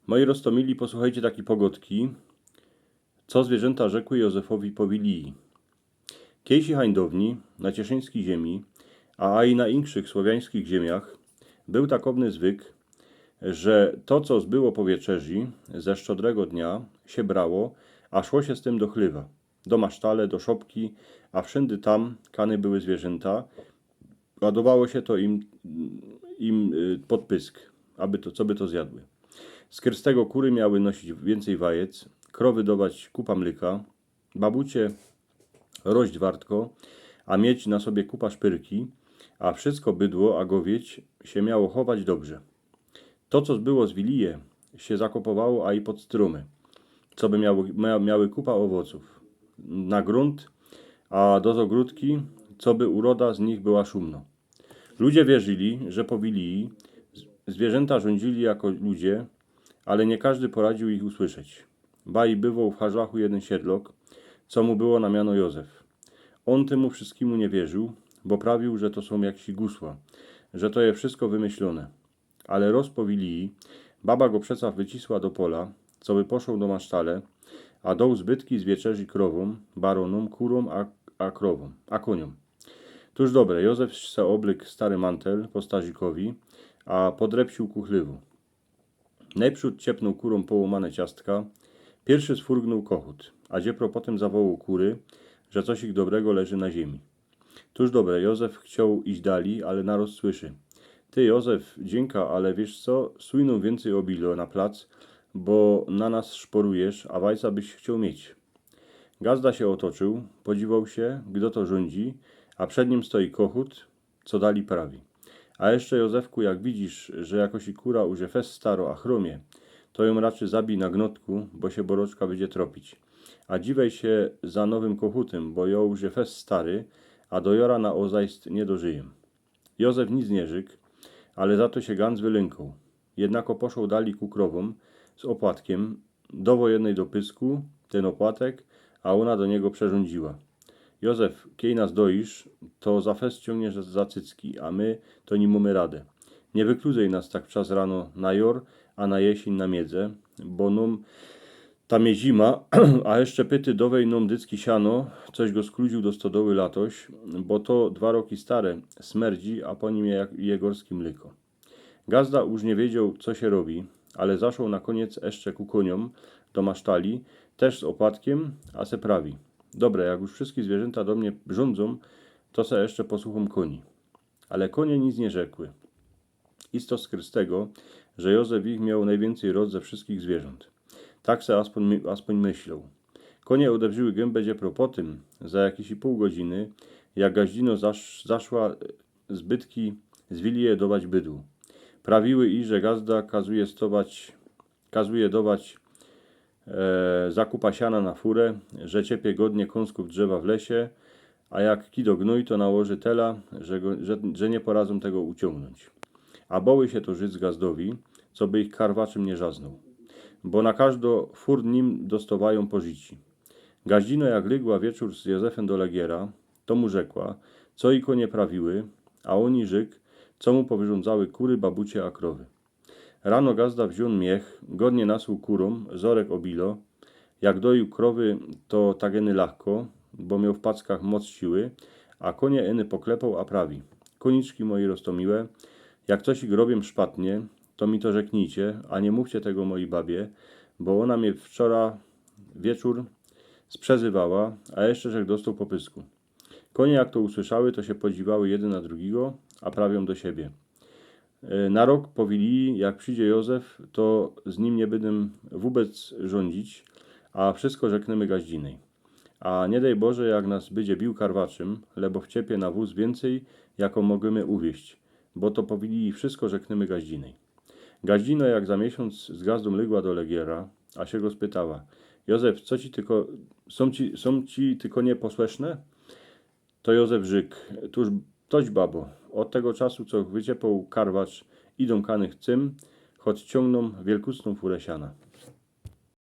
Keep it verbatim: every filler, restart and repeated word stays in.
Moji roztōmili, posłuchejcie takij pogodki, co zwierzynta rzekły Józefowi po wiliji. Kejsi hań downi, na cieszyńskij ziymie, a i na inkszych słowiańskich ziymniach, bōł takowny zwyk, że to, co zbyło po wieczerzy ze szczodrego dnia, sie brało, a szło sie z tym do chlywa, do masztale, do szopki, a wszyndy tam, kany były zwierzynta, ładowało sie to im, im y, pod pysk, aby to, co by to zjadły. Skyrz tego kury miały nosić wiyncyj wajec, krowy dować kupa mlyka, babucie rość wartko, a mieć na sobie kupa szpyrki, a wszystko bydło, a gowieć sie miało chować dobrze. To, co zbyło z wilije, sie zakopowało, a i pod strumy, co by miało, mia, miały kupa owocōw na grunt, a do zogródki, co by uroda z nich była szumno. Ludzie wierzyli, że po wiliji z- zwierzynta rządzili jako ludzie, ale niy kożdy poradziōł ich usłyszeć. Ba i bywoł w Harzlachu jedyn siedlok, co mu było na miano Józef. Ôn tymu wszyskimu niy wierziōł, bo prawiōł, że to sōm jaksy gusła, że to je wszysko wymyślōne. Ale roz po wiliji baba go przeca wycisła do pola, co by poszoł do masztale, a doł zbytki z wieczerzy krowōm, baronōm, kurōm, a, a krowōm, a kōniōm. Tōż dobre, Józef se oblyk stary mantel po starzikowi, a podrepsiōł ku chlywu. Nojprzōd ciepnōł kurōm połōmane ciastka, piyrszy sfurgnōł kochōt, a dziepro potym zawołoł kury, że coś ich dobrego leży na ziymie. Tōż dobre, Józef chcioł iś dalij, ale naroz słyszy: Ty, Józef, dziynka, ale wiysz co, sujnōm wiyncyj o bilo na plac, bo na nas szporujesz, a wajca byś chcioł mieć. Gazda sie otoczōł, podziwoł sie, gdo to rzōndzi, a przed nim stoi kochōt, co dalij prawi: A jeszcze, Józefku, jak widzisz, że jakoś i kura uże fest staro, a chrōmie, to jōm raczy zabij na gnotku, bo sie boroczka bydzie tropić. A dziwej sie za nowym kochōtym, bo jo uże fest stary, a do jora na ozajst niy dożyjym. Józef nic niy rzyk, ale za to sie gans wylynkōł. Jednako poszoł dalij ku krowōm z opłatkiym, dowo jednej do pysku tyn opłatek, a ôna do niego przerzōndziła: Józef, kej nas doisz, to za fest ciōngniesz za cycki, a my to niy mōmy rady. Niy wykludzej nas tak wczas rano na jor, a na jesyń na miedze, bo nōm tam je zima, a jeszcze pyty dowej nōm dycki siano, coś go skludziōł do stodoły latoś, bo to dwa roki stare, smerdzi, a po nim je, jak, je gorski mlyko. Gazda już niy wiedzioł, co sie robi, ale zaszoł na kōniec jeszcze ku kōniōm do masztali, tyż z opłatkiym, a se prawi: Dobre, jak już wszyski zwierzynta do mie rzōndzōm, to se jeszcze posłuchōm kōni. Ale kōnie nic niy rzekły. Isto skyrz tego, że Józef ich mioł nojwiyncyj roz ze wszyskich zwierzōnt. Tak se aspōń, my- aspōń myśloł. Kōnie ôdebrzyły gymby dziepro po tym, za jakiś i pōł godziny, jak gaździno zasz- zaszła zbytki z wilije dować bydłu. Prawiły i, że gazda kazuje stować, kazuje dować e, za kupa siana na furę, że ciepie godnie kōnskōw drzewa w lesie, a jak kido gnōj, to nałoży tela, że, go, że, że niy poradzōm tego uciōngnōńć. A boły sie to rzyc gazdowi, co by ich karwaczym niy rzaznōł. Bo na kożdo fur nim dostowajōm pożici. Gaździno jak lygła wieczōr z Józefym do legiera, to mu rzekła, co i kōnie prawiły, a ôn i rzyk, co mu powyrzōndzały kury, babucie a krowy. Rano gazda wziōn miech, godnie nasuł kurōm zorek o bilo. Jak doił krowy, to tak iny lachko, bo mioł w packach moc siły, a kōnie iny poklepoł, a prawi: Kōniczki moje roztōmiłe, jak coś ich robiym szpatnie, to mi to rzeknijcie, a niy mōwcie tego mojij babie, bo ôna mie wczora wieczōr sprzezywała, a jeszcze żech dostoł po pysku. Kōnie jak to usłyszały, to sie podziwały jedyn na drugigo, a prawiōm do siebie: E, na rok po wiliji, jak przidzie Józef, to z nim niy bydōm wōbec rzōndzić, a wszysko rzeknymy gaździnyj. A niy dej Boże, jak nas bydzie biōł karwaczym, lebo wciepie na wōz wiyncyj, jako możymy uwieźć, bo to po wiliji wszysko rzeknymy gaździnyj. Gaździno jak za miesiōnc z gazdōm lygła do legiera, a sie go spytała: Józef, co ci ty kō- sōm ci, sōm ci ty kōnie posłyszne? To Józef rzyk: Tōż toć, babo, ôd tego czasu, co wyciepoł karwacz, idōm kany chcym, choć ciōngnōm wielkucnōm furę siana.